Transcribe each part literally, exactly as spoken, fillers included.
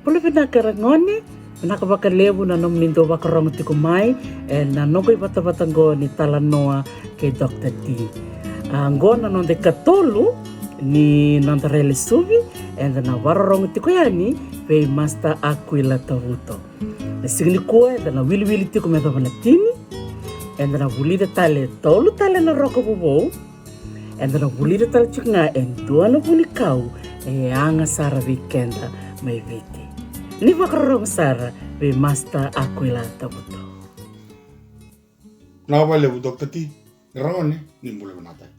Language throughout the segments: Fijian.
Bula vinaka ragone, vinaka vakalevu na nomuni dau vakarogo tiko mai ena noqu ivatavata oqo ni Talanoa kei Doctor T. A, oqo na noda ikatolu ni noda railesuvi, eda na vakarorogo tiko yani vei Master Akuila Tavuto. Na siga nikua eda na wiliwili tiko me yacova na tini. Eda na vulica tale e tolu tale na roka vovou. Eda na vulica tale tiko ga e dua na vunikau e yaga sara vei keda mai Viti. Ni vakarorogo sara vei Master Akuila Tavuto. Vinaka vakalevu Doctor T. Ragone, ni bula vinaka tale.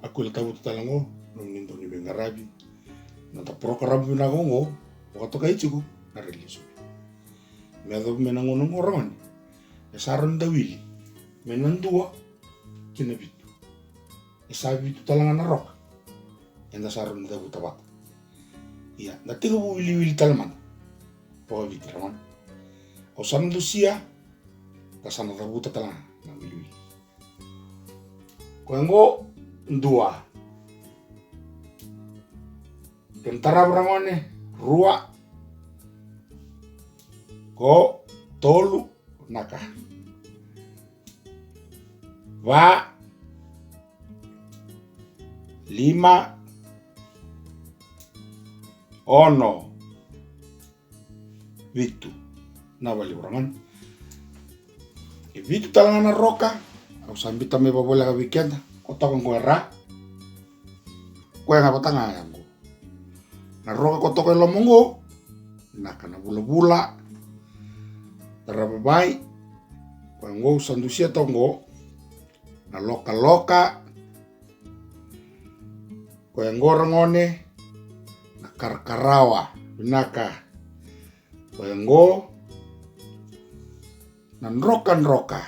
Akuila Tavuto tale oqo, nomuni dau ni veiqaravi. Na noda porokaramu vinaka oqo, vakatokai tiko na railesuvi. Me yacova mai na gauna oqo ragone, e sa rawa ni da wili mai na dua ki na vitu. E sa vitu tale ga na roka eda sa rawa ni cavuta vata. Ia, da tekivu wiliwili tale mada vakaviti ragone. Au sa na dusia, da sa na cavuta tale ga na wiliwili. Koya oqo, dua. Kena tarava ragone, rua. Ko tolu, na ka. Va, lima, ono, vitu. Na vale ragone. E vitu tale ga na roka. Au sa biuta mai vakavoleka vei keda. Ko toka oqo e ra. Koya ga vata ga ya oqo. Na roka ko toka e loma oqo. Na ka na vulavula. Taravavai. Koya oqo au sa dusia toka oqo. Na lokaloka. Koya oqo ragone, na karakarawa, vinaka. Koya oqo, na drokadroka.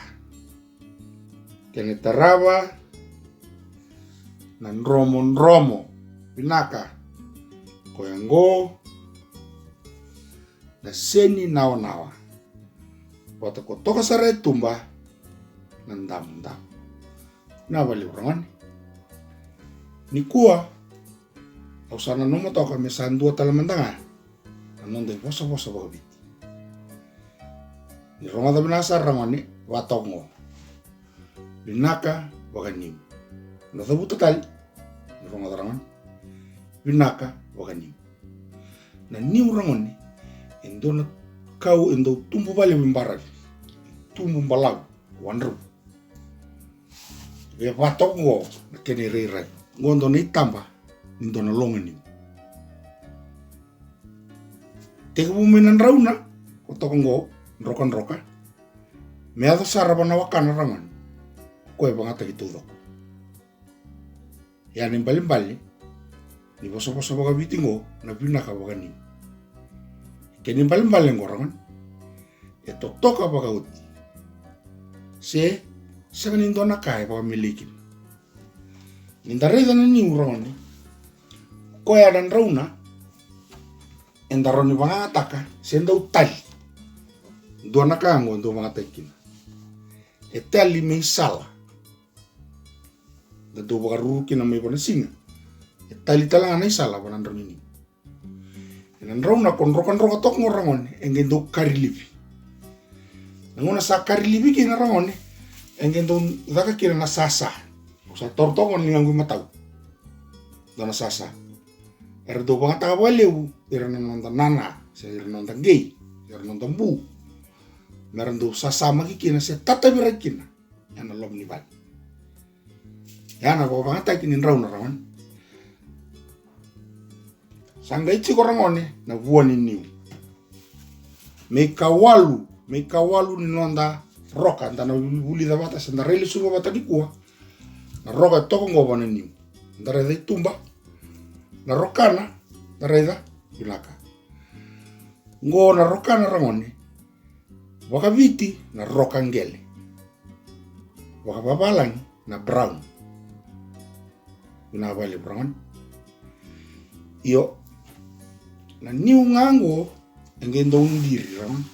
Kena tarava, na dromodromo, vinaka. Koya oqo, na seni nawanawa. Vata ko toka sara e tuba, na damudamu. Na vale ragone. Nikua, au sa nanuma toka me sa dua tale mada ga na noda ivosavosa vakaviti. Ni rogoca vinaka sara ragone, vata oqo. Vinaka vakaniu. Na cavuta tale, ni rogoca ragone. Vinaka vakaniu. Na niu ragone, e dua na kau e dau tubu vakalevu e baravi. Tubu balavu, wadrau. Vei vata oqo na kena irairai. Oqo dua na itaba ni dua na loganiu. Tekivu mai na drauna, ko toka oqo, drokadroka. Me yaco sara va na wakana ragone. Koya e vagataki taucoko. Ia na ibalebale ni vosavosa vakaviti oqo na vinaka vakaniu. Kena ibalebale oqo ragone, e totoka vakaoti. Se sega ni dua na ka e vakamelei kina. Ni da raica na niu ragone, koya na drauna, eda rawa ni vakayagataka se dau tali. Dua na ka oqo e dau vakayagataki kina. E tali me isala. Da dau vakaruru kina mai vanua siga. E tali tale ga na isala va na drau ni niu. Ena drau na ko drokadroka toka oqo ragone, e qai dau kari livi. Na gauna sa kari livi kina ragone, e qai dau caka kina na sasa. Au sa taura toka oqo na ligaqu imatau. Dua na sasa. Era dau vagataka vakalevu ira na noda nana, se ira na noda qei, ira na noda bu. Mera dau sasamaki kina se tataviraki kina ena loma ni vale. Ya na vakavagataki ni drau na ragone. Sa qai tiko ragone na vua ni niu. Me ikawalu, me ikawalu ni noda roka, da na vulica vata se da railesuva vata nikua. Na roka e toka oqo va na niu. Da raica i tuba. Na rokana, da raica vinaka. Oqo na rokana ragone. Vakaviti na roka qele. Vakavavalagi na brown. Vinaka vakalevu ragone. Io, na niu ga oqo e qai dau diri ragone.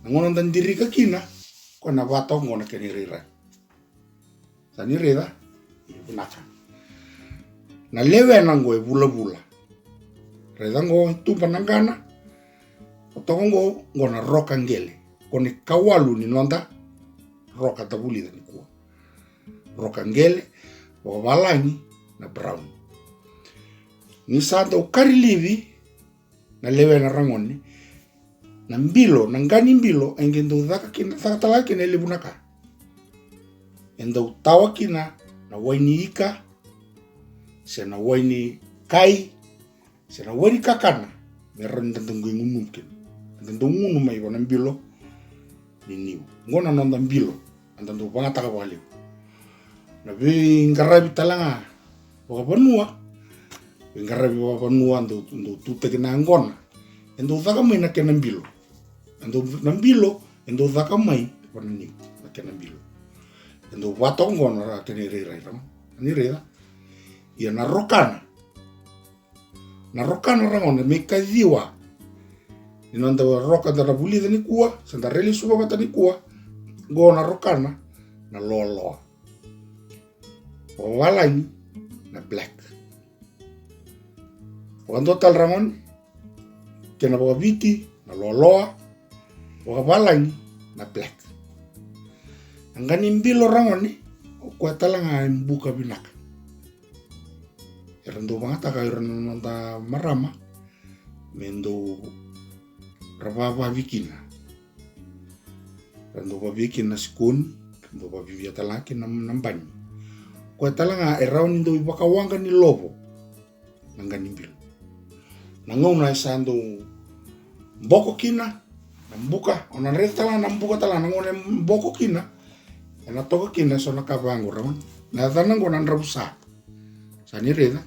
Na gauna da dirika kina, koya na vata oqo na kena irairai. Sa ni raica, vinaka. Na lewena oqo e vulavula. Raica oqo e tuba na qana. O toka oqo, oqo na roka qele. Ko ni kawalu ni noda roka da vulica nikua. Roka qele, vakavalagi na brown. Ni sa dau karilivi na lewena ragone, na bilo, na qa ni bilo, e qai dau caka kina, caka tale ga kina e levu na ka. E dau tawa kina na wai ni ika, se na wai ni kai, se na wai ni kakana, me rawa ni da dau qai gunu kina. Da dau gunu mai vua na bilo ni niu. Oqo na noda bilo, eda dau vagataka vakalevu. Na veiqaravi tale ga vakavanua, veiqaravi vakavanua dau, dau tutaki na yaqona. E dau caka mai na kena bilo. E dau, na bilo, e dau caka mai vua na niu, na kena bilo. E dau vatoka oqo na kena irairai, ragone. Ni raica. Ia na rokana. Na rokana ragone, me kaciwa ni noda roka da na vulica nikua, se da railesuva vata nikua, oqo na rokana, na loaloa. Vakavalagi na black. Vakadua tale ragone, kena vakaviti na loaloa, vakavalagi na black. A qa ni bilo ragone, o koya tale ga e buka vinaka. Era dau vagataka ira na noda marama me dau ra vavavi kina. Ra dau vavia kina na sikoni, ra dau vavia tale ga kina na bani. Koya tale ga e rawa ni dau ivakawaqa ni lovo na qa ni bilo. Na gauna e sa dau boko kina na buka, o na raica tale ga na buka tale ga na gauna e boko kina, e na toka kina e so na ka vaqo, ragone. Na yacana oqo na dravusa. Sa ni raica?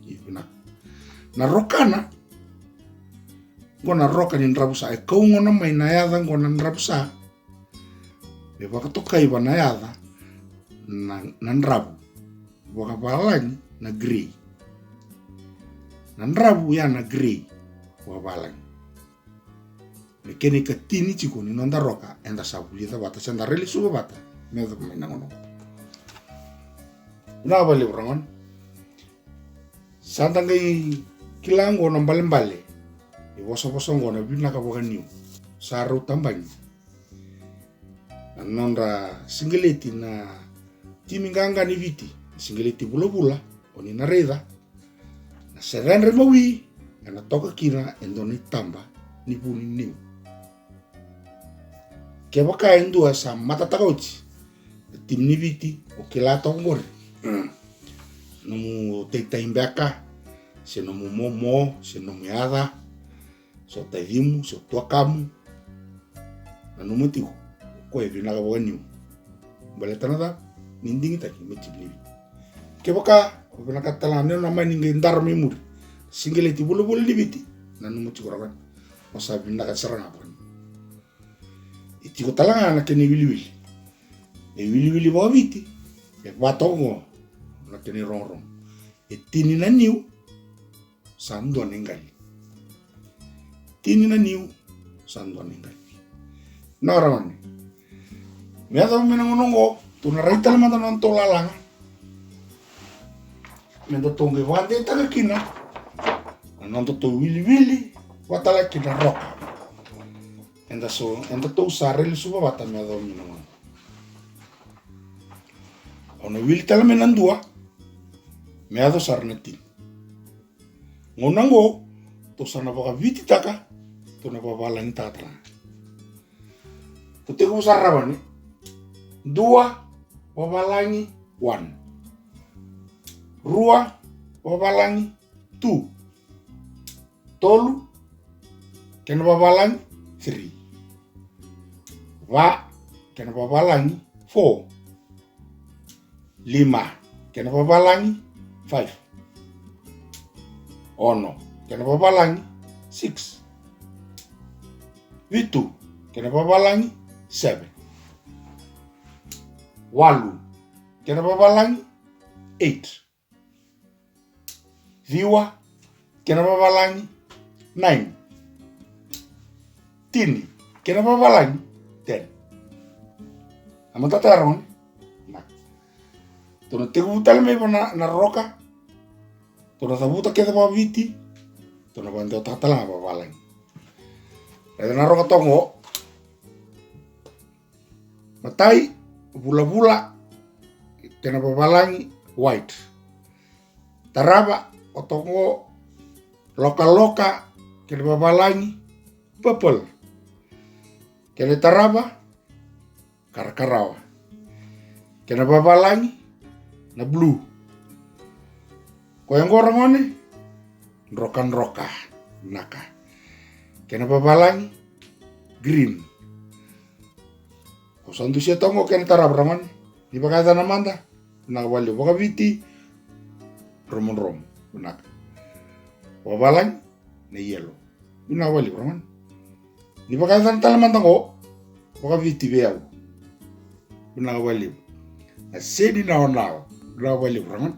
Io, vinaka. Na rokana, oqo na roka ni dravusa, e kau gona mai na yaca oqo na dravusa. Me vakatokai vua na yaca na, na dravu. Vakavalagi na grey. Na dravu ya na grey. Vakavalagi. Me kena ikatini tiko ni noda roka, eda sa vulica vata, se da railesuva vata me yacova mai na gauna oqo. Vinaka vakalevu ragone. Sa da qai kila oqo na balebale ni vosavosa oqo na vinaka vakaniu. Sa rau tabagi na nodra siqeleti na timi qaqa ni Viti, na siqeleti vulavula, o ni na raica na seredre mawi, e na toka kina e dua na itaba ni vu ni niu. Kevaka e dua e sa matataka oti na timi ni Viti, o kila toka oqori. Nomu taitai beka, se nomu momo, se nomu yaca, se o tacimu, se o tuakamu. Nanuma tiko, o koya e vinaka vakaniu. Baleta na cava? Ni digitaki me timi ni Viti. Kevaka o vinakata tale ga ni o na mani qai dara mai muri siqeleti vulavula ni Viti, nanuma tiko ragone, o sa vinaka sara ga vakaniu. E tiko tale ga na kena iwiliwili. E wiliwili vakaviti e vatoka oqo na kena irogorogo. E tini na niu, sa dua na iqali. Tini na niu, sa dua na iqali. Na ragone, me yacova mai na gauna oqo, tou na rai tale mada na nodatou lalaga me datou qai vakadeitaka kina na nodatou wiliwili vata tale kina roka. Eda so, edatou sa railesuva vata me yacova mai na gauna. Au na wili tale mai na dua me yaco sara na tini. Gauna oqo tou sa na vakavititaka, tou na vavalagitaka tale ga. Tou tekivu sara, ragone. Dua vavalagi one. Rua vavalagi two. Tolu kena vavalagi three. Va kena vavalagi four. Lima kena vavalagi five. Ono kena vavalagi six. Vitu kena vavalagi seven. Walu kena vavalagi eight. Ciwa kena vavalagi nine. Tini kena vavalagi ten. A matata, ragone? Na, tou na tekivu tale mai vua na, na roka. Tou na cavuta kece vakaviti. Tou na vakadewataka tale ga vavalagi. Eda na roka toka qo. Matai, vulavula, kena vavalagi, white. Tarava, o toka qo, lokaloka, kena vavalagi, purple. Kena tarava, karakarawa. Kena vavalagi, na blue. Koya qo ragone, drokadroka, vinaka. Kena vavalagi, green. Au sa dusia toka qo kena tarava ragone. Ni vakayacana mada, vinaka vakalevu. Vakaviti, dromodromo, vinaka. Vavalagi, na yellow. Vinaka vakalevu ragone. Ni vakayacana tale mada qo, vakaviti vei au. Vinaka vakalevu. Na seni naonawa. Vinaka vakalevu ragone.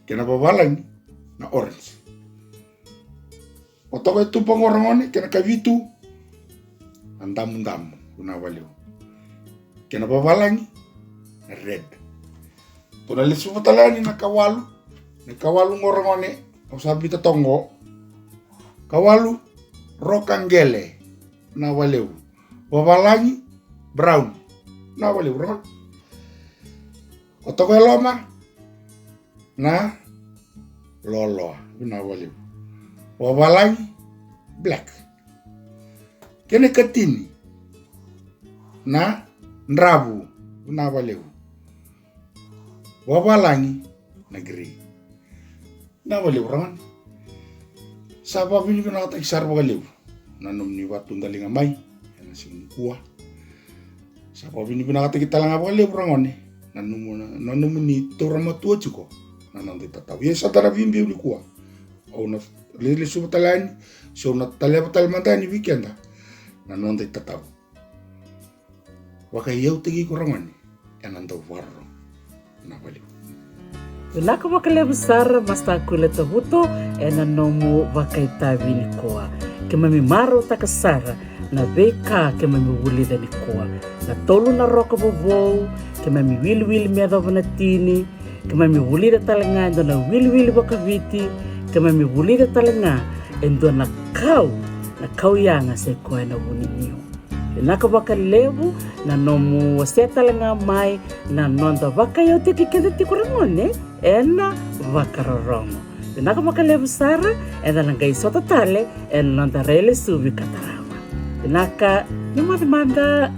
Kena vavalagi, na orange. O toka e tuba qo ragone, kena kavitu, na damudamu, vinaka vakalevu. Kena vavalagi, na red. Tou na lesuva tale yani na kawalu, na kawalu qo ragone, au sa biuta toka qo. Kawalu, roka qele, vinaka vakalevu. Vavalagi, brown, vinaka vakalevu ragone. O toka e loma, na loloa, vinaka vakalevu. Vavalagi, black. Kena ikatini, na dravu, vinaka vakalevu. Vavalagi, na grey. Vinaka vakalevu ragone. Sa vakavinavinakataki sara vakalevu na nomuni vakatudaliga mai ena siga nikua. Sa vakavinavinakataki tale ga vakalevu ragone na nomu, na nomuni taura matua tiko na noda itatau. Ia sa da na veibiu nikua. Au na lesuva tale yani, se au na taleva tale mada yani vei keda na noda itatau. Vakaiyautaki iko ragone ena dau vakarorogo. Vinaka vakalevu. Vinaka vakalevu sara Master Kuila Tavuto ena nomu vakaitavi nikua. Keimami marautaka sara na veika keimami vulica nikua. Na tolu na roka vovou, keimami wiliwili me yacova na tini, keimami vulica tale ga e dua na wiliwili vakaviti, keimami vulica tale ga e dua na kau, na kau yaga sai koya na vuniniu. Vinaka vakalevu na nomu wasea tale ga mai na noda vakaiyautaki keda tiko ragone ena vakarorogo. Vinaka vakalevu sara, eda na qai sota tale ena noda railesuvi ka tarava. Vinaka, ni moce mada.